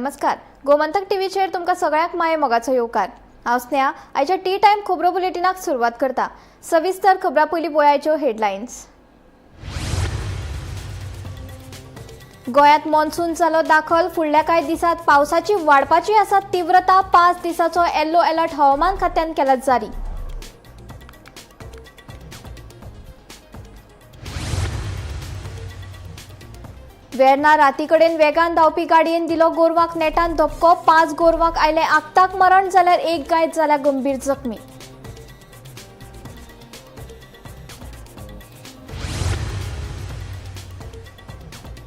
नमस्कार, गोमंतक टीव्हीचेर तुमकां सगळ्यांक माये मोगाचो येवकार. हांव स्नेहा आयच्या टी टायम खबरो बुलेटिनाक सुरवात करता. सविस्तर खबरां पयलीं पळयाच्यो हेडलायन्स. गोंयांत मॉन्सून जालो दाखल. फुडल्या कांय दिसांत पावसाची वाडपाची आसा तीव्रता. 5 दिसांचो येल्लो अलर्ट हवामान खात्यान केला जारी. वेर्ना रातीकडेन वेगान धांवपी गाडयेन दिलो गोरवाक नेटान धपको. 5 गोरवांक आयले आक्ताक मरण, जाल्यार एक गाय जाल्या गंभीर जखमी.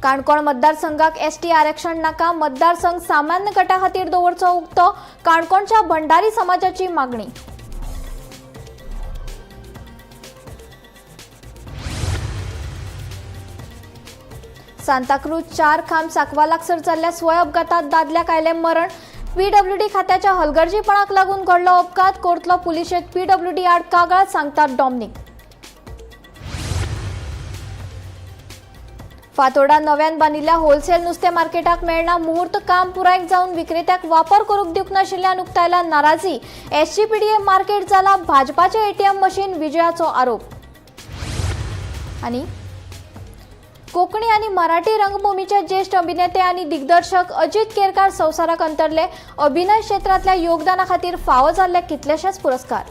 काणकोण मतदारसंघाक एसटी आरक्षण नाका, मतदारसंघ सामान्य गटा खातीर दवरचो उक्तो, काणकोणच्या भंडारी समाजाची मागणी. सांताक्रूज 4 खांब सांकवा लागसर जाल्ल्या स्वय अपघातात दादल्याक आयलें मरण. पीडब्ल्यूडी खात्याच्या हलगर्जीपणाक लागून घडलो अपघात. कोर्तलो पुलिशेंत पीडब्ल्यूडी आड कागाळ, सांगतात डॉमनिक. फातोर्डा नव्यान बांदिल्ल्या होलसेल नुस्तें मार्केटाक मेळना मुहूर्त. काम पुराय जावन विक्रेत्याक वापर करूंक दिवंक नाशिल्ल्यान उक्तायला नाराजी. एसजीपीडीए मार्केट जाला भाजपाचें एटीएम मशीन, विजयाचो आरोप. आनी कोंकणी आनी मराठी रंगभूमीचे ज्येष्ठ अभिनेते आनी दिग्दर्शक अजित केरकार संवसाराक अंतरले. अभिनय क्षेत्रांतल्या योगदाना खातीर फावो जाल्ले कितलेशेच पुरस्कार.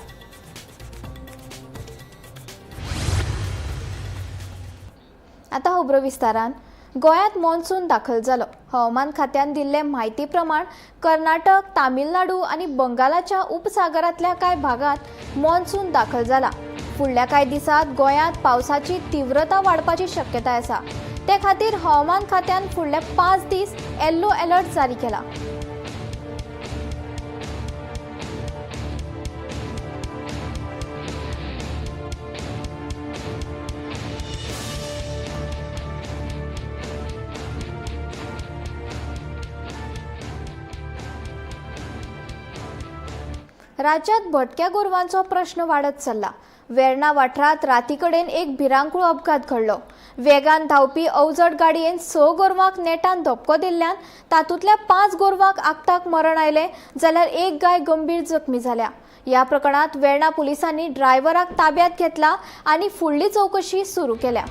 आतां खबरो विस्तारान. गोंयांत मॉन्सून दाखल जालो. हवामान खात्यान दिल्ले म्हायती प्रमाण कर्नाटक, तामिळनाडू आनी बंगालाच्या उपसागरांतल्या कांय भागांत मॉन्सून दाखल जाला. फुडल्या कांय दिसांत गोंयांत पावसाची तीव्रता वाडपाची शक्यताय आसा. ते खातीर हवामान खात्यान फुडले 5 दीस येल्लो अलर्ट जारी केला. राज्यात भटक्या गोरवांचो प्रश्न वाडत चल्ला. वेर्णा वाठारांत रातीकडेन एक भिरांकूळ अपघात घडलो. वेगान धांवपी अवजड गाडयेन 6 गोरवांक नेटान धपको दिल्ल्यान तातूंतल्या 5 गोरवांक आक्ताक मरण आयलें, जाल्यार एक गाय गंभीर जखमी जाल्या. ह्या प्रकरणांत वेर्णा पुलिसांनी ड्रायव्हराक ताब्यांत घेतला आनी फुडली चवकशी सुरू केल्या.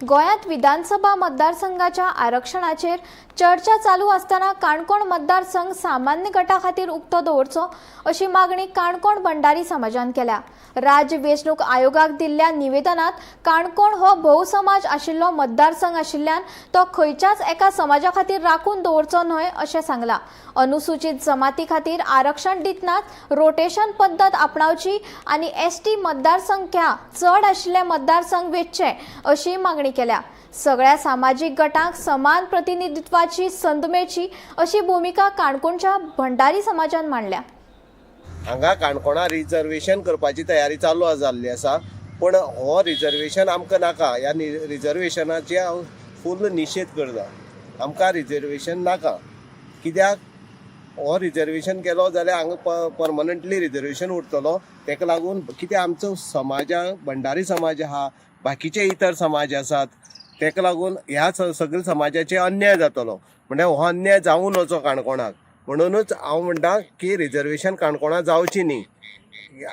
गोंयांत विधानसभा मतदारसंघाच्या आरक्षणाचेर चर्चा चालू आसतना काणकोण मतदारसंघ सामान्य गटा खातीर उक्तो दवरचो अशी मागणी काणकोण भंडारी समाजान केल्या. राज्य वेंचणूक आयोगाक दिल्ल्या निवेदनांत काणकोण हो भोवसमाज आशिल्लो मतदारसंघ आशिल्ल्यान तो खंयच्याच एका समाजा खातीर राखून दवरचो न्हय अशें सांगलां. अनुसूचित जमाती खातीर आरक्षण दितनाच रोटेशन पद्दत आपणावची आनी एसटी मतदारसंख्या चड आशिल्ले मतदारसंघ वेंचचे अशी मागणी केल्या. सगळ्या सामाजीक गटांक समान प्रतिनिधित्वाची संद मेळची अशी भूमिका काणकोणच्या भंडारी समाजान मांडल्या. हांगा काणकोणा रिजर्वेशन करपाची तयारी चालू जाल्ली आसा, पूण हो रिजर्वेशन आमकां नाका. ह्या रिजर्वेशनाची हांव फूल निशेध करता. आमकां रिजर्वेशन नाका. कित्याक हो रिजर्वेशन केलो जाल्यार हांगा परमनंटली रिजर्वेशन उरतलो. ताका लागून कित्याक आमचो समाजा भंडारी समाज आहा, बाकीचे इतर समाज आसात, ताका लागून ह्या सगळ्या समाजाचेर अन्याय जातलो. म्हणल्यार हो अन्याय जावूं नजो काणकोणाक. म्हणूनच हांव म्हणटा की रिजर्वेशन काणकोणा जावची न्ही,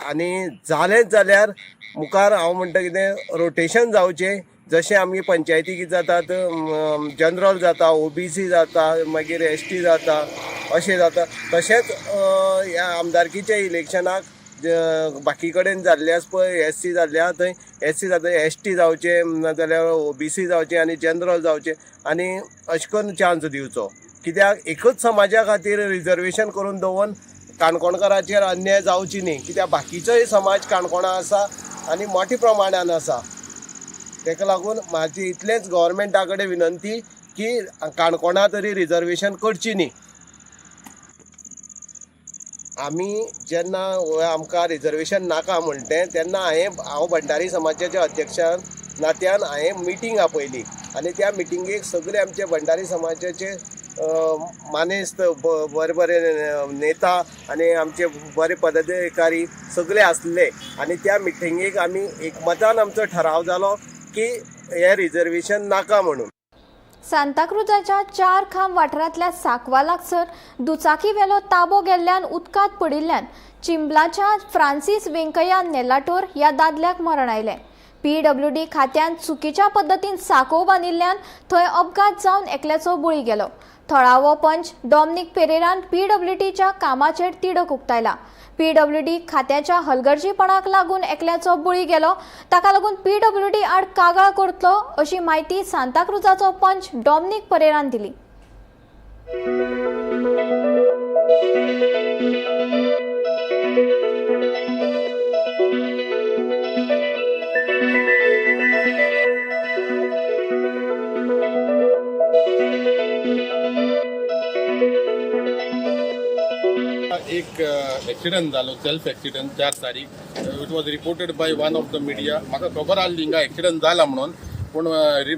आनी जालेंच जाल्यार मुखार हांव म्हणटा कितें रोटेशन जावचें. जशें आमगे पंचायती कितें जातात, जनरल जाता, ओबीसी जाता, मागीर एसटी जाता, अशें जाता. तशेंच ह्या आमदारकीच्या इलेक्शनाक बाकी कडेन जाल्ले आसा पळय, एस सी जाल्ले आहा थंय एस सी जाता, एस टी जावचें, नाजाल्यार ओबीसी जावचें आनी जनरल जावचें, आनी अशें करून चान्स दिवचो. कित्याक एकूच समाजा खातीर रिजर्वेशन करून दवरून काणकोणकाराचेर अन्याय जावची न्ही. कित्याक बाकीचोय समाज काणकोणा आसा आनी मोठ्या प्रमाणान आसा. ताका लागून म्हाजी इतलेंच गव्हर्मेंटा कडेन विनंती की काणकोणा तरी रिजर्वेशन करची न्ही. आमी जेन्ना आमकां रिजर्वेशन नाका म्हणटें तेन्ना हांव भंडारी समाजाच्या अध्यक्षान नात्यान हांवें मिटींग आपयली आनी त्या मिटिंगेक सगळे आमचे भंडारी समाजाचे मानेस्त, बरे बरे नेता आनी आमचे बरे पदाधिकारी सगळे आसले आनी त्या मिटिंगेक आमी एकमतान आमचो ठराव जालो की हें रिजर्वेशन नाका म्हणून. सांताक्रुजाच्या 4 खांब वाठारांतल्या साकवा लागसर दुचाकी वेलो ताबो गेल्ल्यान उदकांत पडिल्ल्यान चिंबलाच्या फ्रांसीस वेंकय्या नेलाटोर ह्या दादल्याक मरण आयलें. पीडब्ल्यूडी खात्यान चुकीच्या पद्दतीन साकोव बांदिल्ल्यान थंय अपघात जावन एकल्याचो बळी गेलो. थळावो पंच डॉमनिक पेरेरान पीडब्ल्यूडीच्या कामाचेर तिडक उक्तायला. पीडब्ल्यूडी खात्याच्या हलगर्जीपणाक लागून एकल्याचो बळी गेलो, ताका लागून पीडब्ल्यूडी आड कागाळ करतलो अशी म्हायती सांताक्रुजाचो पंच डॉमनिक परेरान दिली. एक एक्सिडंट जालो, सेल्फ एक्सिडंट 4 तारीख. It was reported by one of the media. म्हाका खबर आहली हिंगा एक्सिडंट जाला म्हणून, पूण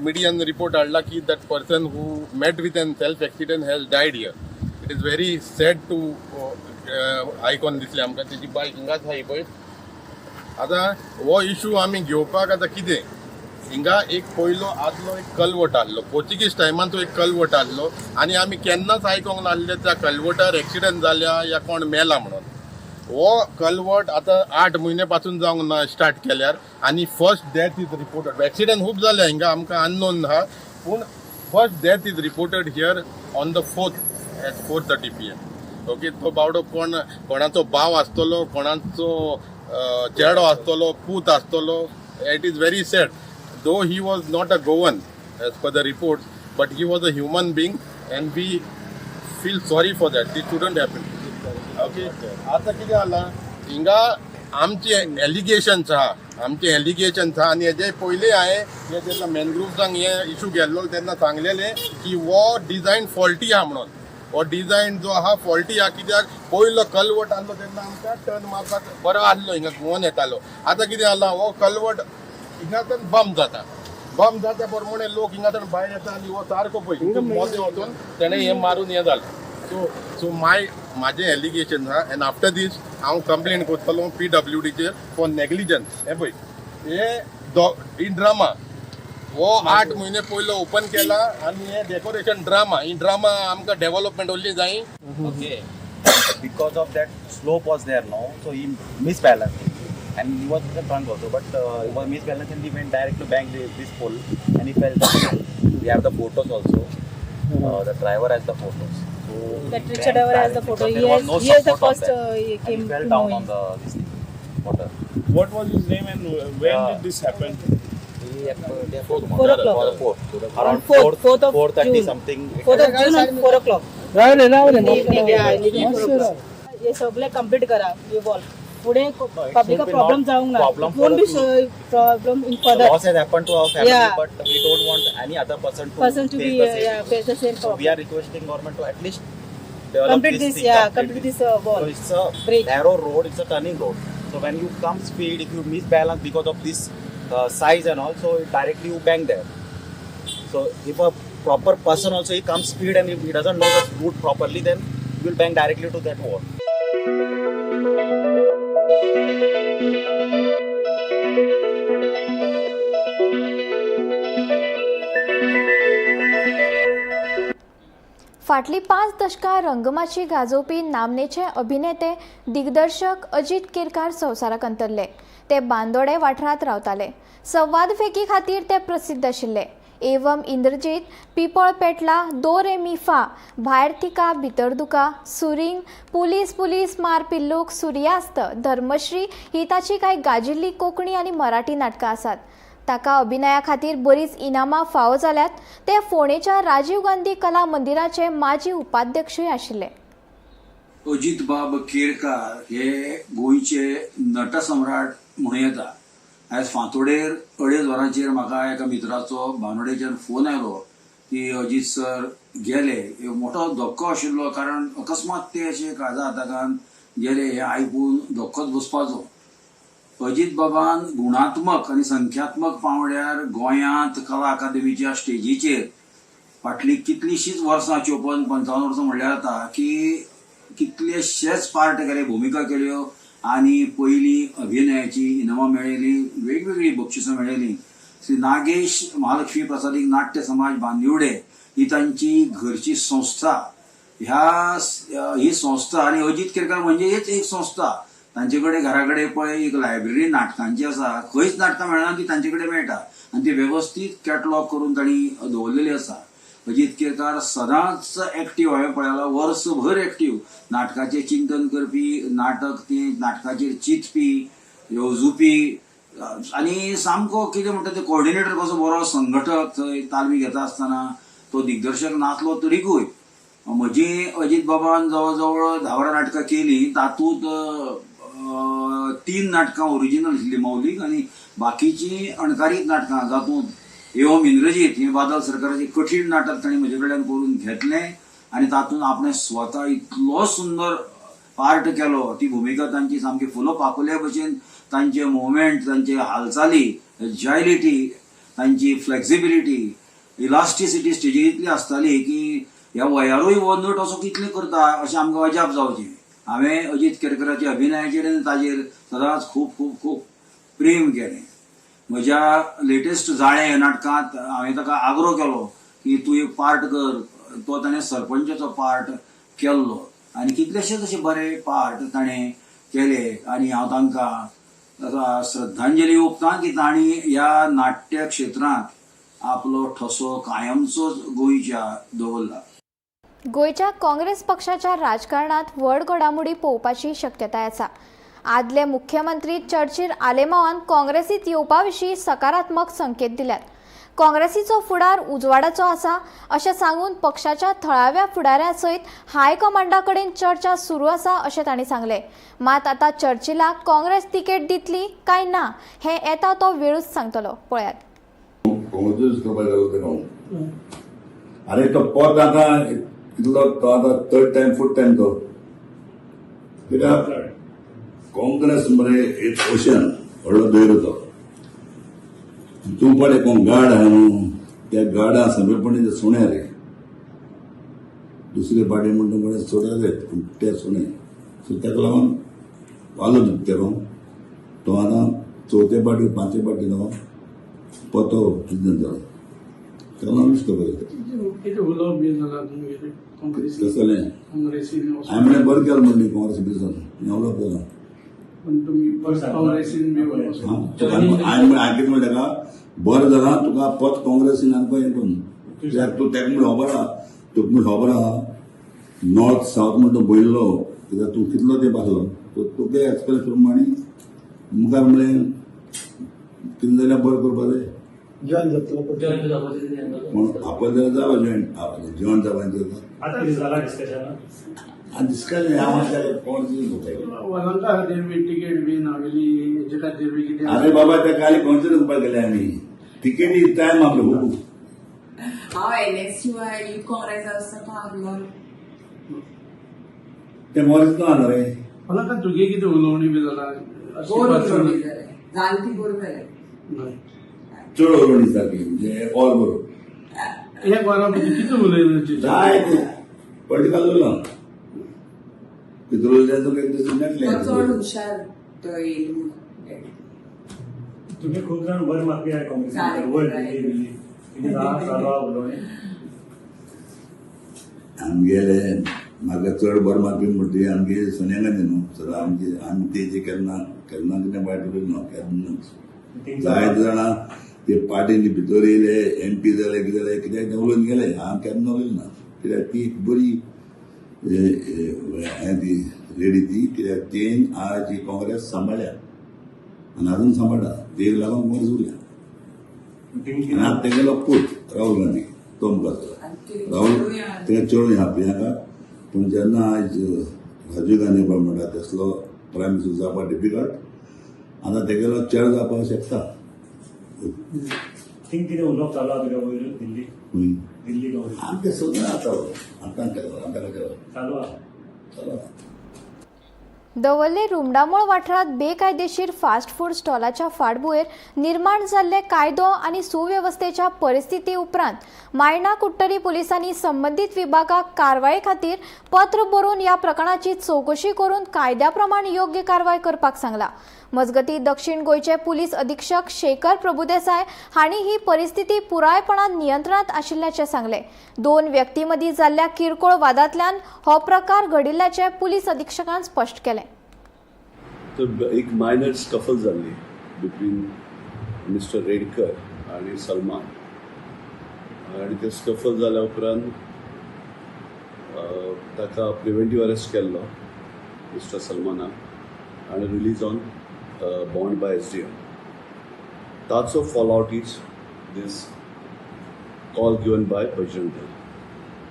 मिडियान रिपोर्ट हाडला की that person who met with an self accident has died here. It is very sad to आयकोन दिसलें आमकां. तेजी बायक हिंगाच आहा पळय. आतां हो इशू आमी घेवपाक आतां कितें, हिंगा एक पयलो आदलो एक कलवट आहलो, पोर्तुगीज टायमान तो एक कलवट आहलो आनी आमी केन्नाच आयकोंक नासले त्या कलवटार एक्सिडंट जाल्या या कोण मेला म्हणून. हो कलवट आतां 8 म्हयने पासून जावंक ना स्टार्ट केल्यार आनी first death is reported. Accident खूब जाल्या हिंगा आमकां अननोन आहा, पूण first death is reported here on the 4th at 4:30 PM. Okay, तो बावडो कोण, कोणाचो भाव आसतलो, कोणाचो चेडो आसतलो, पूत आसतलो. It is very sad. Though he was not a Goan as per the reports, but he was a human being and we feel sorry for that. This shouldn't happen. Okay, आता कितें जाला हिंगा आमचे एलिगेशन्स आहा, आमचे allegations आहा आनी हेजे पयलीं हांवें हे जेन्ना मॅनग्रुव्सांक हे इशू गेल्लो तेन्ना सांगलेलें की हो डिजायन फॉल्टी आहा म्हणून. हो डिजायन जो आहा फॉल्टी आहा, कित्याक पयलो कलवट आहलो तेन्ना आमकां टर्न मारपाक बरो आहलो, हिंगा घुंवोन येतालो. आतां कितें जाला, हो कलवट हिंगाच्यान बम जाता, बम जाता प्रमाणे लोक हिंगाच्यान भायर येता आनी हो सारको पळय मोदें वचून तेणें हें मारून हें जालें. सो सो माय म्हाजें एलिगेशन आहा एन्ड आफ्टर दीस हांव कंप्लेन करतलो पीडब्ल्यूडीचेर फॉर नेग्लिजन्स. हें पळय, हे ही ड्रामा हो 8 म्हयने पयलो ओपन केला आनी हे डेकोरेशन ड्रामा, ही ड्रामा आमकां डेव्हलपमेंट ओल्ली जाय. Okay, because of that slope was there now, so he misbalanced and he was drunk also, but he was misbalanced and he went directly bang this pole and he fell down. We have the photos also. The driver has the photos. So That he rickshaw banged driver has the directly photo. because He there was has, no he has the support on first that. He And came he fell to down know on him. the this thing, water. What was his name and when did this happen? Four 4 o'clock. Four. Around Fourth of 4:30 June. something. It 4th of June at 4 o'clock. Evening, yeah, evening 4 o'clock. हे सगळे complete करा हे wall फुडें पब्लिका should be problem not जावंक ना. Problem for won't the be problem in The further loss has happened to our family, Yeah. but we don't want any other person to person to face be the same issue. Face the same So we problem. are requesting government to at least develop Complete this this, thing, yeah, complete this wall. So it's a Bridge. Narrow road, it's a turning road. So when you come speed, if you misbalance because of this size and all, so it directly you bang there. So if a proper person also he comes speed and if he doesn't know the route properly, then he will bang directly to that wall. फाटलीं 5 दशकां रंगमाची गाजोवपी नामनेचे अभिनेते दिग्दर्शक अजीत केरकार संवसाराक अंतरले. ते बांदोडे वाठारांत रावताले. संवाद फेकी खातीर ते प्रसिद्ध आशिल्ले. एवम इंद्रजीत, पिपळ पेटला, दो रे मी फा, भायर थिका भितर दुका, सुरिंग, पुलीस पुलीस मार पिल्लूक, सुर्यास्त, धर्मश्री ही ताची कांय गाजिल्ली कोंकणी आनी मराठी नाटकां आसात. ताका अभिनया खातीर बरीच इनामां फावो जाल्यात. ते फोंडेच्या राजीव गांधी कला मंदिराचे माजी उपाध्यक्षूय आशिल्ले. अजीत बाब केरकार हे गोंयचे नटसम्राट म्हणूं येता. आयज फांतोडेर 2:30 वरांचेर म्हाका एका मित्राचो बानोडेच्यान फोन आयलो की अजीत सर गेले. एक मोठो धक्को आशिल्लो, कारण अकस्मात ते अशे काळजा आताकान गेले हें आयकून धक्कोच बसपाचो. अजीत बाबान गुणात्मक आनी संख्यात्मक पांवड्यार गोंयांत कला अकादमीच्या स्टेजीचेर फाटलीं कितलींशींच वर्सां, 54-55 वर्सां म्हणल्यार जाता की कितलेशेच पार्ट केले, भुमिका केल्यो आनी पयलीं अभिनयाची इनामां मेळयलीं, वेगवेगळीं बक्षिसां मेळयलीं. श्री नागेश महालक्ष्मी प्रसादीक नाट्य समाज बांदिवडे ही तांची घरची संस्था. ही संस्था आनी अजीत केरकार म्हणजे हेच एक संस्था. तांचे कडेन घरा कडेन पळय एक लायब्ररी नाटकांची आसा, खंयच नाटकां मेळना ती तांचे कडेन मेळटा आनी ती वेवस्थीत कॅटलॉग करून तांणी दवरलेली आसा. अजीत केरकार सदांच एक्टीव, हांवें पळयला वर्सभर एक्टीव, नाटकाचें चिंतन करपी, नाटक ती नाटकाचेर चिंतपी, येवजुपी आनी सामको कितें म्हणटा ते कोऑर्डिनेटर कसो बरो संघटक. थंय तालमी घेता आसतना तो दिग्दर्शक नासलो तरीकूय म्हजी अजीत बाबान जवळ जवळ 10-12 नाटकां केली. तातूंत 3 नाटकां ओरिजिनल आशिल्लीं मौलीक आनी बाकीचीं अणकारीत नाटकां, जातूंत एवम इंद्रजीत हें बादल सरकाराचें कठीण नाटक तांणी म्हजे कडल्यान करून घेतलें आनी तातूंत आपणें स्वता इतलो सुंदर पार्ट केलो. ती भुमिका तांची सामकी फुलो पाकुल्या भशेन, तांचे मुवमेंट, तांचे हालचाली, एजायलिटी, तांची फ्लेक्सिबिलिटी, इलास्टिसिटी स्टेजीर इतली आसताली की ह्या वयारूय हो नट असो कितले करता अशें आमकां अजाप जावचें. हांवें अजीत केरकराच्या अभिनयाचेर आनी ताजेर सदांच खूब खूब खूब प्रेम केलें. म्हज्या लेटेस्ट जाळें ह्या नाटकांत हांवें ताका आग्रो केलो की तूं एक पार्ट कर, तो ताणें सरपंचाचो पार्ट केल्लो आनी कितलेशेच अशे बरे पार्ट ताणें केले आनी हांव तांकां श्रद्धांजली ओंपता की तांणी ह्या नाट्य क्षेत्रांत आपलो ठसो कायमचोच गोंयच्या दवरला. गोंयच्या काँग्रेस पक्षाच्या राजकारणात व्हड घडामोडी पळोवपाची शक्यताय आसा. आदले मुख्यमंत्री चर्चिल आलेमावान काँग्रेसीत येवपा विशीं सकारात्मक संकेत दिल्यात. काँग्रेसीचो फुडार उजवाडाचो आसा अशें सांगून पक्षाच्या थळाव्या फुडाऱ्यां सयत हायकमांडा कडेन चर्चा सुरू आसा अशें तांणी सांगलें. मात आतां चर्चिलाक काँग्रेस तिकेट दितली काय ना हें येता तो वेळूच सांगतलो. पळयात. अरे तो पद आतां इतलो तो आतां थर्ड टायम फोर्थ टायम तो कित्याक काँग्रेस मरे एक ओशन व्हडलो दर्यो तो. तूं पळय कोण गार्ड आहा न्हू, त्या गार्डा सगळेपणी ते सुणे रे, दुसरे पार्टी म्हणटा पळय सोडा रे, पूण ते सुणे. सो ताका लागून वालो दिता तेका. तो आतां चवथे पाटी पांचवे पाटी तो पतो प्रेसिडेंट जालो. ताका लागून विश करपाक जाता. कसलें हांवें म्हणलें बरें केलें म्हणलें काँग्रेस बिजन उलोवप जालां. हांवें कितें म्हणलें ताका, बरें जालां तुका पद काँग्रेसीन आमकां हें करून कित्याक तूं ताका म्हण खबर आहा, तुका म्हण खबर आहा नॉर्थ सावथ म्हण तूं पळयल्लो, कित्याक तूं कितलो तेंप आसलो तुगे एक्सपिरियन्स प्रमाणे मुखार म्हणलें कितें जाल्यार बरें करपा जाय. जॉईन जातलो म्हणून आपलो जाल्यार जावं जॉईन जॉईन जावपाचें डिस्कशन हांव अरे बाबा त्या काली कोणचे उपाय केले आमी तिकेटी टायम आपलो खूब. हांव एनएसयूआय युथ काँग्रेस आसतना ते मॉरिस ना रे मला तुगे कितें उलोवणी बी जाला गोड जालें जाणटी गोड जालें चड उलोवणी सारकी म्हणजे ऑल बरोबर एक वरां कितें उलयलें जाय पॉलिटिकल उरलो कितें तुका एक दीस मेळटलें. चड हुशार तो येयल म्हणून. तुम्ही खूप जण वर मारपी आहे काँग्रेस वर चालू आमगेले म्हाका चड बरें मारपी म्हणटी आमगे सोनिया गांधी न्हू सर. आमचे आमी तेजे केन्ना केन्ना कितें वायट उलयलें ना केन्नाच. जायते जाणां ते पार्टीन भितर येयले एम पी जाले कितें जालें कित्याक तें उलोवन गेले. हांव केन्ना उलयलें ना कित्याक ती बरी हें ती लेडी ती कित्याक तेन आज ही काँग्रेस सांबाळ्ळ्या आनी आजून सांबाळटा. तेक लागून काँग्रेस उरल्या. आनी आतां तेगेलो पूत राहुल गांधी तो मुखार राहुल तें चेडूं ह्या प्रियांका. पूण जेन्ना आयज राजीव गांधी म्हणटा तसलो प्रायम मिनिस्टर जावपाक डिफिकल्ट. आतां तेगेलो चेर जावपाक शकता. थिंग कितें उलोवप चालू आहा तुज्या वयर दिल्ली? दिल्ली? आमचें सगळें आतां आतां केलो, आतां केलो. चालू आहा. चालू आहा. दवर्ले रुमडामोळ वाठारांत बेकायदेशीर फास्ट फूड स्टॉलाच्या फाटभुंयेर निर्माण जाल्ले कायदो आनी सुवेवस्थेच्या परिस्थिती उपरांत मायणा कुडटरी पुलिसांनी संबंदीत विभागाक कारवाये खातीर पत्र बरोवन ह्या प्रकरणाची चवकशी करून कायद्या प्रमाण योग्य कारवाय करपाक सांगला. मजगतीं, दक्षिण गोंयचे पुलीस अधीक्षक शेखर प्रभुदेसाय हांणी ही परिस्थिती पुरायपणान नियंत्रणांत आशिल्ल्याचें सांगलें. दोन व्यक्तीं मदीं जाल्ल्या किरकोळ वादांतल्यान हो प्रकार घडिल्ल्याचें पुलीस अधीक्षकान स्पश्ट केलें. तर एक मायनर स्कफल जाल्ली बिटवीन मिस्टर रेडकर आनी सलमान आनी ते स्कफल जाल्या उपरांत ताका प्रिवेंटीव अरेस्ट केल्लो मिस्टर सलमानाक आनी release on bond by SDM. ताचो fallout is this call given by Bajrang Dal.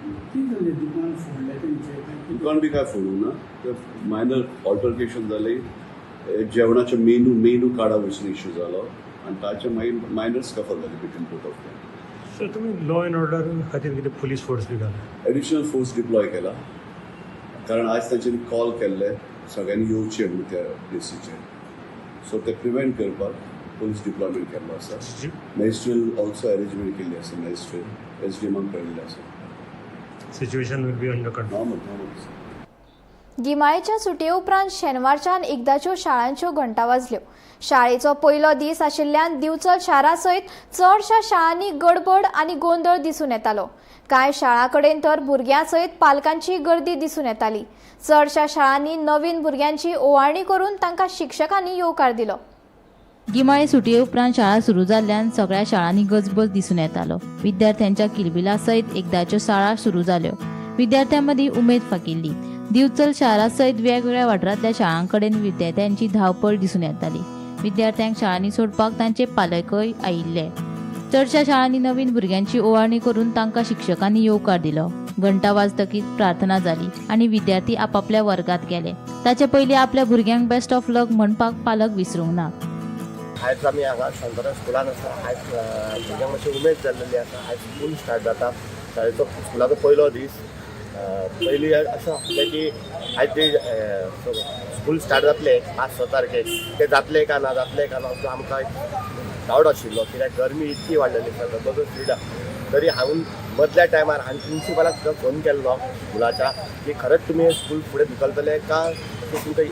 कितें जालें, दुकान फोडलें तेंचें काय कितें? दुकान बी काय फोडूंक ना. ते मायनर ऑल्टरकेशन जालें, जेवणाचे मेनू कार्डा वयसून इश्यू जालो आनी ताचे मागीर मायनर स्कफल जाली between both of them. Sir, तुमी लॉ एंड ऑर्डर खातीर कितें पुलीस फोर्स बी घाला? एडिशनल फोर्स डिप्लॉय केला, कारण आयज तांच्यांनी कॉल केल्ले सगळ्यांनी येवचें म्हणून त्या प्लेसीचेर. सो ते प्रिवेंट करपाक पुलीस डिप्लॉयमेंट केल्लो आसा. मॅजिस्ट्रियल ऑल्सो अरेंजमेंट केल्ली आसा. मॅजिस्ट्रेट एसडीएमाक कळिल्लें आसा. Situation will be under control. Normal, normal. गिमाळ्याच्या सुटये उपरांत शेनवारच्यान एकदाच्यो शाळांच्यो घंटा वाजल्यो. शाळेचो पयलो दीस आशिल्ल्यान दिवचल शारा सयत चडशा शाळांनी गडबड आनी गोंदळ दिसून येतालो. कांय शाळां कडेन तर भुरग्यां सयत पालकांची गर्दी दिसून येताली. चडशा शाळांनी नवीन भुरग्यांची ओवाळणी करून तांकां शिक्षकांनी येवकार दिलो. गिमाळे सुटये उपरांत शाळा सुरू जाल्ल्यान सगळ्या शाळांनी गजबज दिसून येतालो. विद्यार्थ्यांच्या किलबिला सयत एकदाच्यो शाळा सुरू जाल्यो. विद्यार्थ्यां मदीं उमेद फाकिल्ली. दिवचल शारा सयत वेगवेगळ्या वाठारांतल्या शाळां कडेन विद्यार्थ्यांची धांवपळ दिसून येताली. विद्यार्थ्यांक शाळांनी सोडपाक तांचे पालकय आयिल्ले. चडशा शाळांनी नवीन भुरग्यांची ओवाळणी करून तांकां शिक्षकांनी येवकार दिलो. घंटा वाजतकीच प्रार्थना जाली आनी विद्यार्थी आपापल्या वर्गात गेले. ताचे पयलीं आपल्या भुरग्यांक बेस्ट ऑफ लक म्हणपाक पालक विसरूंक ना. आयज आमी हांगा शांताराम स्कुलान आसा. आयज भुरग्यांक मातशी उमेद जाल्लेली आसा. आयज स्कूल स्टार्ट जाता, शाळेचो स्कुलाचो पयलो दीस. पयलीं अशें आसलें की आयज जे स्कूल स्टार्ट जातलें 5-6 तारखेक, तें जातलें काय ना, जातलें काय ना असो आमकां एक डावट आशिल्लो, कित्याक गरमी इतकी वाडलेली आसा, जबरदस्त स्पीड. तरी हांवें मदल्या टायमार हांवें प्रिंसिपलाक सुद्दां फोन केल्लो स्कुलाच्या की खरेंच तुमी स्कूल फुडें धुकलतले का तुमकां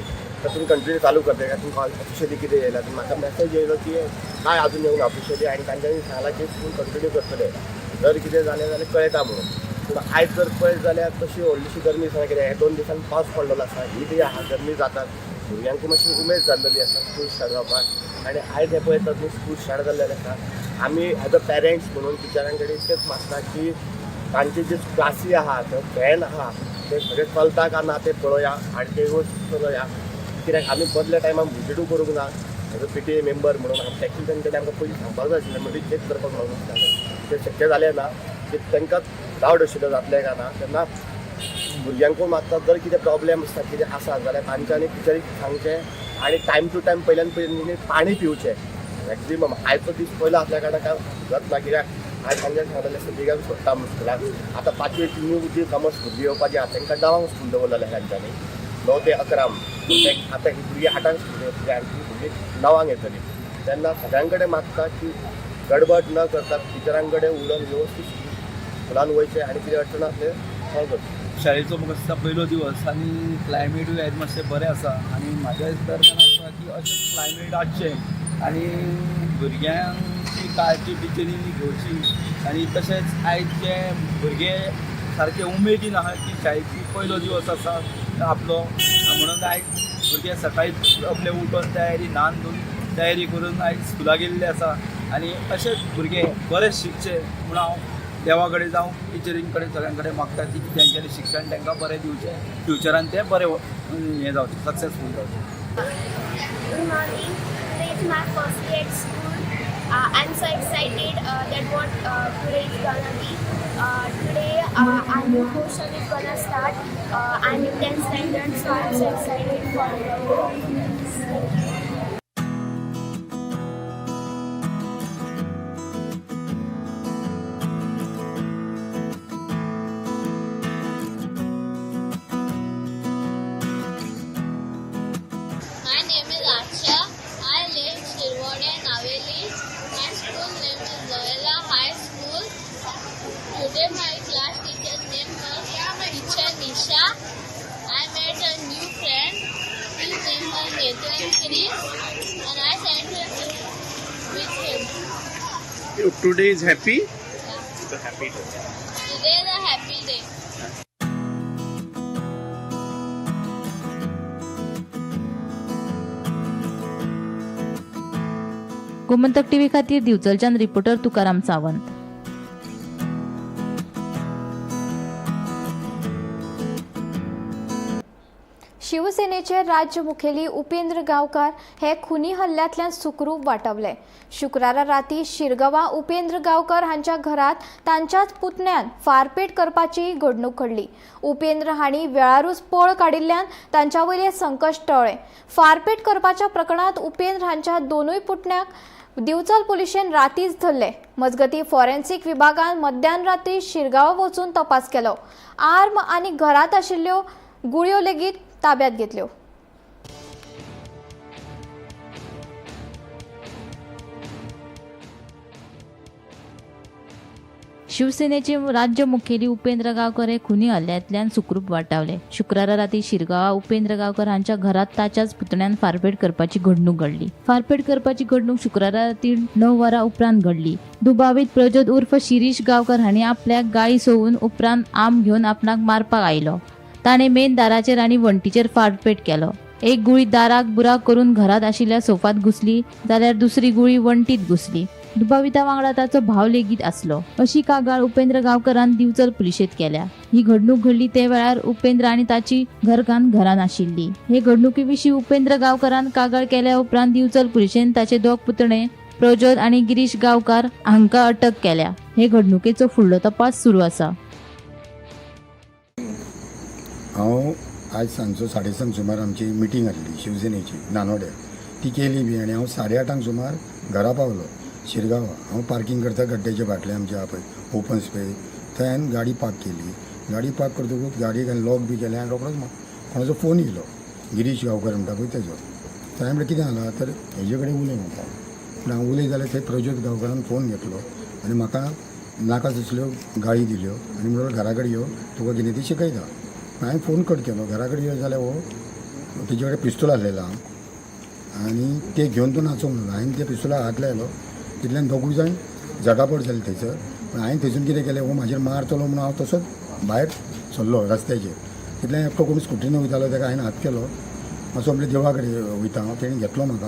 तुमी कंटिन्यू चालू करतले काय तुमकां ऑफिशियली कितें येयला. म्हाका मॅसेज येयलो की काय अजून येवंक ऑफिशियली आनी तांच्यांनी सांगलां की स्कूल कंटिन्यू करतले, जर कितें जालें जाल्यार कळयता म्हणून. पूण आयज जर पळयत जाल्यार तशी व्हडलीशी गरमी आसा, कित्याक हे 2 दिसांनी पावस पडलेलो आसा. ही जी आहा गरमी जातात, भुरग्यांकूय मातशी उमेद जाल्लेली आसा स्कूल स्टार्ट जावपाक. आनी आयज हें पळयतात न्ही स्कूल स्टार्ट जाल्लेलें आसा. आमी एज अ पॅरंट्स म्हणून टिचरां कडेन इतकेंच मागता की तांचे जे क्लासी आहा, ते फॅन आहा, ते सगळे चलता काय ना ते पळोवया आनी ते चलोया, कित्याक आमी मदल्या टायमार विजिटूय करूंक ना. As a PTA member म्हणून टॅक्सी तांच्यानी आमकां पयलीं सांगपाक जाय आशिल्लें, म्हणजे चॅक करपाक मेळूंक तें शक्य जालें ना की तांकां डावट आशिल्लो जातलें काय ना. तेन्ना भुरग्यांकूय मागता जर कितें प्रॉब्लेम आसता कितें आसा जाल्यार तांच्यांनी टिचरीक सांगचें आनी टायम टू टायम पयल्यान पयलीं पाणी पिवचें मॅक्झिमम. आयचो दीस पयलो आसल्या कारणान काय जात ना, कित्याक आयज तांच्यानी सांगलेलें सदिगान सोडटा म्हणून स्कुलाक. आतां 5वी न्यू जी समज भुरगीं येवपाची आहा तांकां 9 स्कूल दवरलेलें तांच्यांनी, 9 ते 11. आतां ही भुरगीं 8 स्कूल येतली आनी ती भुरगीं 9 येतली. तेन्ना सगळ्यां कडेन मागता की गडबड न करता टिचरां कडेन उलोवन व्यवस्थीत स्कुलान वयचें आनी कितें अडचण आसलें सॉल्व करचें. शाळेचो म्हाका दिसता पयलो दिवस आनी क्लायमेटूय आयज मातशें बरें आसा आनी म्हाज्या दरम्यान आसा की अशें क्लायमेट आसचें आनी भुरग्यांची काळजी टिचरींनी घेवची आनी तशेंच आयज जे भुरगे सारके उमेदीन आहा की शाळेची पयलो दिवस आसा आपलो म्हणून आयज भुरगे सकाळी आपले उठून तयारी न्हान धुवन तयारी करून आयज स्कुलाक गेल्ले आसा आनी अशेंच भुरगे बरें शिकचे म्हणून हांव देवा कडेन जावं टिचरीं कडेन सगळ्यां कडेन मागता की तेंच्यांनी शिक्षण तांकां बरें दिवचें, फ्युचरान ते बरें हें जावचें, सक्सेसफूल जावचें. Good morning. Today is my first day at school. I'm so excited that what today is gonna be. Today our new portion is gonna start. I'm in 10th standard, so I'm so excited for the. Thank you. My name is Aksha. I live Shirvode, Naveli. My school name is Loyola High School. Today my class teacher's name was Teacher Nisha. I met a new friend. His name was Nathan Chris, and I sat with him. Today is happy. Today is a happy day. Gomantak TV खातीर दिवचलच्यान reporter Tukaram Sawant. शिवसेनेचे राज्य मुखेली उपेंद्र गांवकार हे खुनी हल्ल्यांतल्यान सुखरूप वाटवले. शुक्रारा राती शिरगांवा उपेंद्र गांवकर हांच्या घरात तांच्याच पुतण्यान फारपेट करपाची घडणूक घडली. उपेंद्र हांणी वेळारूच पळ काडिल्ल्यान तांच्या वयलें संकश्ट टळ्ळें. फारपेट करपाच्या प्रकरणांत उपेंद्र हांच्या दोनूय पुतण्याक दिवचल पुलिशेन रातीच धरले. मजगती फॉरेन्सिक विभागान मध्यान राती शिरगांवा वचून तपास केलो. आर्म आनी घरांत आशिल्ल्यो गुळयो लेगीत ताब्यात घेतल्यो. शिवसेनेचे राज्य मुखेली उपेंद्र गांवकर हे खुनी हल्ल्यांतल्यान सुखरूप वाटावले. शुक्रारा राती शिरगांवा उपेंद्र गांवकर हांच्या घरात ताच्याच पुतण्यान फारपेट करपाची घडणूक घडली. फारपेट करपाची घडणूक शुक्रारा राती 9 वरां उपरांत घडली. दुबावीत प्रज्योत उर्फ शिरीष गांवकर हांणी आपल्याक गाळी सोवून उपरांत आम घेवन आपणाक मारपाक आयलो. ताणें मेन दाराचेर आनी वण्टीचेर फारपेट केलो. एक गुळी दाराक बुराक करून घरात आशिल्ल्या सोफात घुसली, जाल्यार दुसरी गुळी वण्टीत घुसली. दुबाविता वांगडा ताचो भाव लेगीत आसलो, अशी कागाळ उपेंद्र गांवकरान दिवचल पुलिशेंत केल्या. ही घडणूक घडली ते वेळार उपेंद्र आनी ताची घरकान्न घरान आशिल्ली. हे घडणुके विशीं उपेंद्र गांवकरान कागाळ केल्या उपरांत दिवचल पुलिशेन ताचे दोग पुतणे प्रज्योत आनी गिरीश गांवकार हांकां अटक केल्या. हे घडणुकेचो फुडलो तपास सुरू आसा. हांव आज सांजचो 7:30 सुमार आमची मिटींग आसली शिवसेनेची नानोड्या, ती केली बी आनी हांव 8:30 सुमार घरा पावलो शिरगांवा. हांव पार्किंग करता गड्ड्याच्या फाटल्यान आमच्या पळय ओपन स्पेस, थंय हांवें गाडी पार्क केली. गाडी पार्क करतकूच गाडयेक हांवें लॉक बी केलें आनी रोकडोच कोणाचो फोन येयलो, गिरीश गांवकर म्हणटा पळय तेजो. तर हांवें म्हणलें कितें जालां, तर हेजे कडेन उलय म्हणटा. पूण हांव उलय जाल्यार थंय प्रज्योत गांवकरान फोन घेतलो आनी म्हाका नाका तसल्यो गाळी दिल्यो आनी म्हणलो घरा कडेन यो, तुका कितें ती शिकयता. हांवें फोन कट केलो. घरा कडेन यो जाल्यार हो तेजे कडेन पिस्तूल आसलेलो आनी ते घेवन तो नाचोंक लागलो. हांवें त्या पिस्तुलाक हात लायलो, तितल्यान दोगूय जाण झटापट जाली थंयसर. पूण हांवें थंयसून कितें केलें, हो म्हाजेर मारतलो म्हणून हांव तसोच भायर सरलो रस्त्याचेर. तितल्यान एकटो कोण स्कुटीन वयतालो तेका हांवें हात केलो. मातसो म्हणलें देवळा कडेन वयता हांव, तेणें घेतलो म्हाका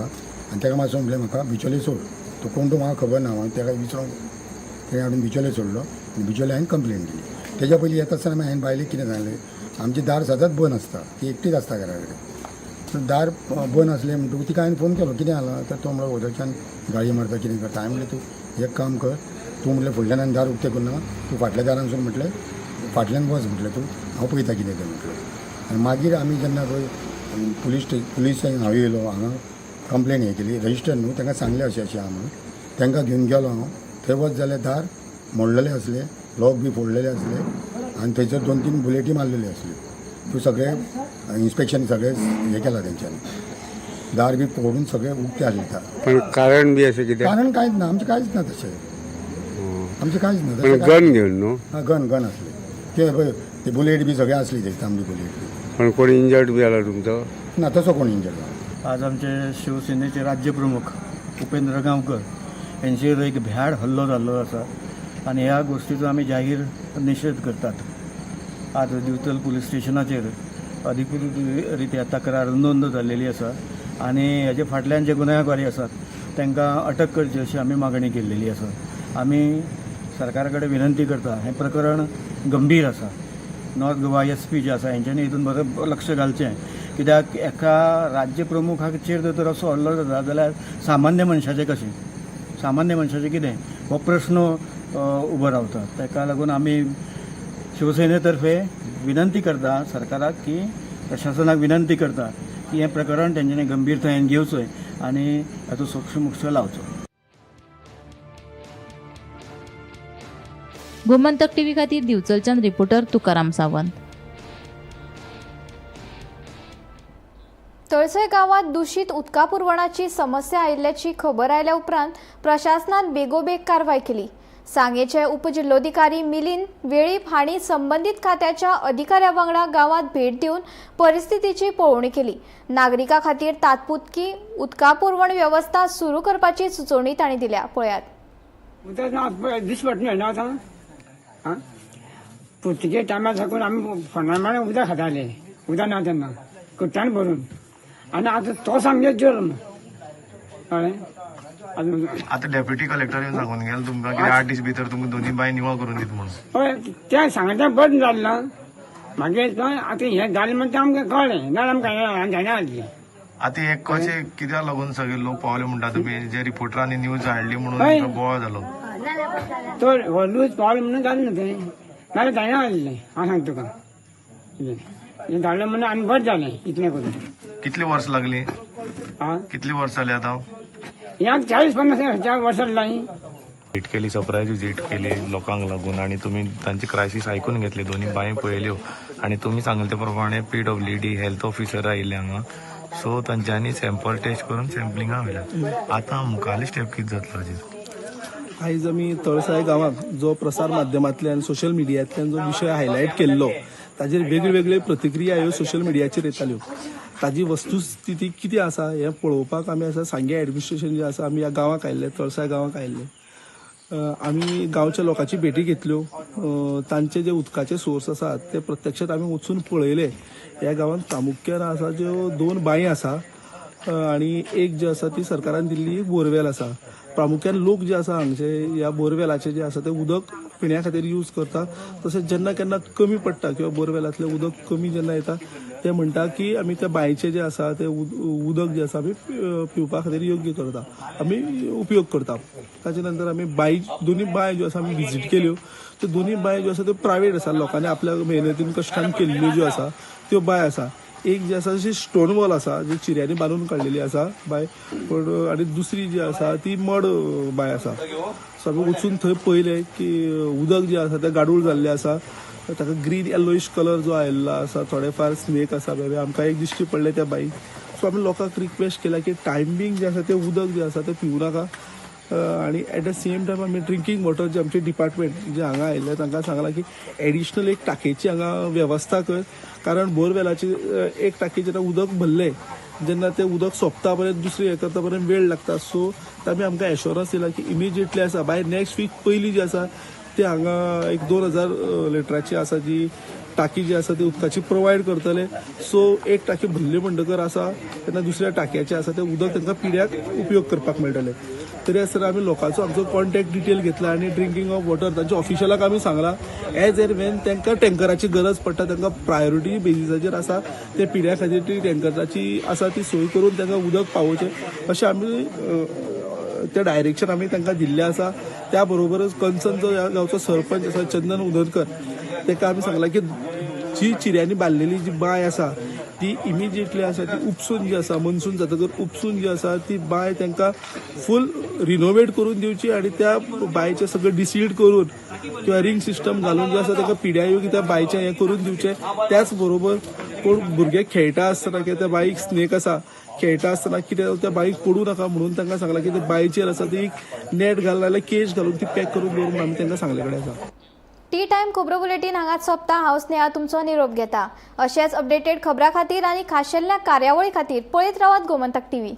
आनी तेका मातसो म्हणलें म्हाका बिचोले सोड, तो कोण तो म्हाका खबर ना. हांव तेका विचारूंक तेणें हाडून बिचोले सोडलो आनी बिचोले हांवें कंप्लेन दिली. तेज्या पयलीं येता आसतना हांवें बायलेक कितें सांगलें, आमचें दार सदांच बंद आसता, ती एकटीच आसता घरा कडेन. दार बंद आसलें म्हणटकूच तिका हांवें फोन केलो, कितें जालां, तर तो म्हणलो वदळच्यान गाळी मारता कितें करता. हांवें म्हणलें तूं एक काम कर, तूं म्हणलें फुडल्यान आनी दार उक्तें करना, तूं फाटल्या दारानसून म्हटलें फाटल्यान वच म्हटलें तूं, हांव पळयता कितें तें म्हटलें. आनी मागीर आमी जेन्ना पळय पुलीस हांव येयलो हांगा कंप्लेन हें केली, रजिस्टर न्हू, तांकां सांगलें अशें अशें आहा म्हणून. तांकां घेवन गेलो हांव, थंय वच जाल्यार दार मोडलेलें आसलें, लॉक बी फोडलेले आसले आनी थंयसर 2-3 बुलेटी मारलेल्यो आसल्यो. त्यो सगळें इन्स्पेक्शन सगळें हें केलां तेंच्यांनी, दार बी फोडून सगळें उक्तें आसलें दार. पण कारण बी अशें कितें? कारण कांयच ना, आमचें कांयच ना तशें, आमचें कांयच ना. पण गन घेवन न्हू? हां, गन आसले ते पळय, ते बुलेट बी सगळें आसली थंय, तांबडी बुलेट बी. पण कोण इंजर्ड बी जाला तुमचो? ना, तसो कोण इंजर्ड जाला. आज आमचे शिवसेनेचे राज्यप्रमुख उपेंद्र गांवकर यांचेर एक भ्याड हल्लो जाल्लो आसा आनी ह्या गोश्टीचो आमी जाहीर निशेध करतात. आज दिवचल पुलीस स्टेशनाचेर अधिकृत रित्या तक्रार नोंद जाल्लेली आसा आनी हेजे फाटल्यान जे गुन्यांवकारी आसात तांकां अटक करची अशी आमी मागणी केल्लेली आसा. आमी सरकारा कडेन विनंती करता, हें प्रकरण गंभीर आसा. नॉर्थ गोवा SP जे आसा हेंच्यांनी हितून बरें लक्ष घालचें, कित्याक एका राज्य प्रमुखाचेर जर तर असो हल्लो जाता जाल्यार सामान्य मनशाचें कशें, सामान्य मनशाचें कितें, हो प्रश्न उबो रावता. ताका लागून आमी शिवसेने तर्फे विनंती करता सरकाराक, की प्रशासनाक विनंती करता की हें प्रकरण तेंच्यांनी गंभीरतायेन घेवचें आनी हाचो सोक्षमोक्ष लावचो. गोमंतक टीव्ही खातीर दिवचलच्यान रिपोर्टर तुकाराम सावंत. तळसय गांवांत दुशीत उदका पुरवणाची समस्या आयिल्ल्याची खबर आयल्या उपरांत प्रशासनान बेगोबेग कारवाय केली. सांगेचे उपजिल्लोधिकारी मिलिंद वेळीप हांणी संबंदीत खात्याच्या अधिकाऱ्या वांगडा गांवांत भेट दिवन परिस्थितीची पळोवणी केली. नागरिकां खातीर तात्पुरती उदका पुरवण वेवस्था सुरू करपाची सुचोवणी तांणी दिल्या. पळयात. उदक ना दिसपट न्हय ना आतां. आं, पुर्तुगेज टायमार साकून आमी फोंडा मारून उदक खाताले, उदक ना तेन्ना कुट्टान भरून, आनी आतां तो सामकें जल्म कळ्ळें. आतां डेप्युटी कलेक्टर येवन सांगून गेल तुमकां की 8 दीस भितर तुमकां दोनी बांय निवळ करून दित म्हणून. हय, तें सांगलें बंद जालें ना मागीर. आतां हें जालें म्हण तें आमकां कळ्ळें ना, आमकां जायना आसलें. आतां हे कशें कित्याक लागून सगळे लोक पावले म्हणटा तुमी? जे रिपोर्टरांनी न्यूज हाडली म्हणून बोवाळ जालो. तो हो लूज पावलो म्हणून जालें न्हू तें, नाल्यार जायना आसलें. हांव सांगता तुका, हें जालें म्हणून आनी बरें जालें इतलें करून. कितली वर्स लागली? कितली वर्स जाली आतां? ह्या 40-50 वर्सां जालीं. विजीट केली, सरप्रायज विजीट केली लोकांक लागून आनी तुमी तांची क्रायसीस आयकून घेतली, दोनी बांय पळयल्यो आनी तुमी सांगले ते प्रमाणे PWD health officer आयिल्ले हांगा, सो तांच्यांनी सॅम्पल टेस्ट करून सॅम्पलिंगा व्हेल्या. आतां मुखारली स्टेप कितें जातलो हाजेर? आयज आमी तळसाय गांवाक जो प्रसार माध्यमांतल्यान सोशल मिडियांतल्यान जो विशय हायलायट केल्लो ताजेर वेगळे प्रतिक्रिया ह्यो सोशल मिडियाचेर येताल्यो. ताजी वस्तुस्थिती कितें आसा हें पळोवपाक आमी आसा सांगें एडमिनिस्ट्रेशन जें आसा आमी ह्या गांवाक आयिल्ले, तळसाय गांवाक आयिल्ले. आमी गांवच्या लोकांची भेटी घेतल्यो, तांचे जे उदकाचे सोर्स आसात ते प्रत्यक्षात आमी वचून पळयले. ह्या गांवांत प्रामुख्यान आसा ज्यो 2 बांय आसा आनी एक जी आसा ती सरकारान दिल्ली एक बोरवेल आसा. प्रामुख्यान लोक जे आसा हांगचे ह्या बोरवेलाचे जे आसा ते उदक पिण्या खातीर यूज करता. तशेंच जेन्ना केन्ना कमी पडटा किंवा बोरवेलांतलें उदक कमी जेन्ना येता ते म्हणटा की आमी त्या बांयचें जें आसा तें उदक जें आसा आमी पिवपा खातीर योग्य करता, आमी उपयोग करता. ताचे नंतर आमी बांय, दोनी बांय ज्यो आसा आमी विजीट केल्यो. त्यो दोनी बांय ज्यो आसा त्यो प्रायवेट आसा, लोकांनी आपल्या मेहनतीन कश्टान केल्ल्यो ज्यो आसा त्यो बांय आसा. एक जी आसा अशी स्टोन वॉल आसा जी चिऱ्यांनी बांदून काडलेली आसा बांय, पूण आनी दुसरी जी आसा ती मड बांय आसा. सो आमी वचून थंय पळयलें की उदक जें आसा तें गाडूळ जाल्लें आसा, ताका ग्रीन येलोइश कलर जो आयिल्लो आसा, थोडे फार स्नेक आसा बेबे आमकां एक दिश्टी पडलें त्या बांयक. सो आमी लोकांक रिक्वेस्ट केला की टायमींग जें आसा तें उदक जें आसा तें पिवूं नाका आनी एट the same time आमी ड्रिंकींग वॉटर जे आमचे डिपार्टमेंट जे हांगा आयिल्ले तांकां सांगलां की एडिशनल एक टाकयेची हांगा वेवस्था कर, कारण बोरवेलाची एक टाकी जेन्ना उदक भरलें जेन्ना तें उदक सोंपता पर्यंत दुसरी हें करता पर्यंत वेळ लागता. सो तामी आमकां एश्योरन्स दिला की इमिजिएटली आसा बाय नेक्स्ट वीक पयली जी आसा ते हांगा एक 2000 लिटराची आसा जी टाकी जी आसा ती उदकाची प्रोवायड करतले. सो एक टाकी भरली म्हणटकर आसा तेन्ना दुसऱ्या टाकयेचें आसा तें उदक तांकां पिड्याक उपयोग करपाक मेळटलें. तरी आसतना आमी लोकांचो आमचो कॉन्टॅक्ट डिटेल घेतला आनी ड्रिंकींग ऑफ वॉटर तांच्या ऑफिशलाक आमी सांगलां एज एन वेन तांकां टँकराची गरज पडटा तांकां प्रायोरिटी बेजीसाचेर आसा ते पिड्या खातीर ती टँकराची आसा ती सोय करून तांकां उदक पावोवचें अशें आमी ते डायरेक्शन आमी तांकां दिल्लें आसा. त्या बरोबरच कन्सर्न जो ह्या गांवचो सरपंच आसा चंदन उदरकर ताका आमी सांगलां की जी चिऱ्यांनी बांदलेली जी बांय आसा ती इमिजिएटली आसा ती उपसून जी आसा मनसून जातकर उपसून जी आसा ती बांय तांकां फूल रिनोवेट करून दिवची आनी त्या बांयचें सगळें डिसीड करून किंवा रिंग सिस्टम घालून जें आसा तांकां पिड्या योग्य त्या बांयचें हें करून दिवचें. त्याच बरोबर कोण भुरगे खेळटा आसतना किंवा त्या बांयक स्नेक आसा खेळटा आसतना कितें त्या बांयक पडूं नाका म्हणून तांकां सांगलां की त्या बांयचेर आसा ती एक नेट घाल नाल्यार केज घालून ती पॅक करून दवर म्हणून आमी तांकां सांगले कडेन आसा. टी टायम खबरो बुलेटीन हांगाच सोंपता. हांव स्नेहा तुमचो निरोप घेता. अशेंच अपडेटेड खबरां खातीर आनी खाशेल्या कार्यावळी खातीर पळयत रावात गोमंतक टीव्ही.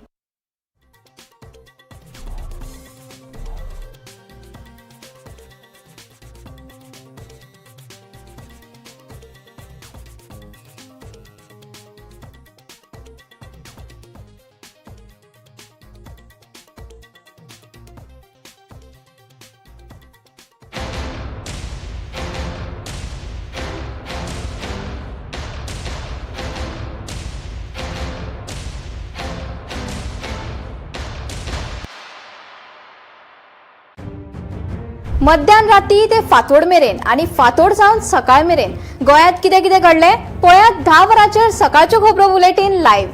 मध्यान राती ते फांतोड मेरेन आनी फांतोड जावन सकाळ मेरेन गोंयांत कितें कितें घडलें पळयात 10 वरांचेर सकाळच्यो खबरो बुलेटीन लायव्ह.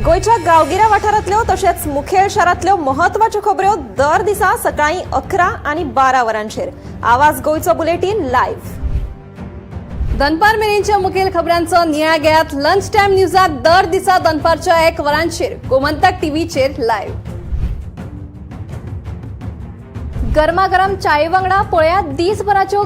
गोंयच्या गांवगिऱ्या वाठारांतल्यो तशेंच मुखेल शारांतल्यो म्हत्वाच्यो खबऱ्यो दर दिसा सकाळीं 11 आनी 12 वरांचेर आवाज गोंयचो बुलेटीन लायव्ह. दनपार मेरेनच्या मुखेल खबरांचो नियाळ घेयात लंच टायम न्यूजात दर दिसा दनपारच्या 1 वरांचेर गोमंतक टीव्हीचेर लायव्ह. गरमागरम चाये वांगडा पळयात दिसभराच्यो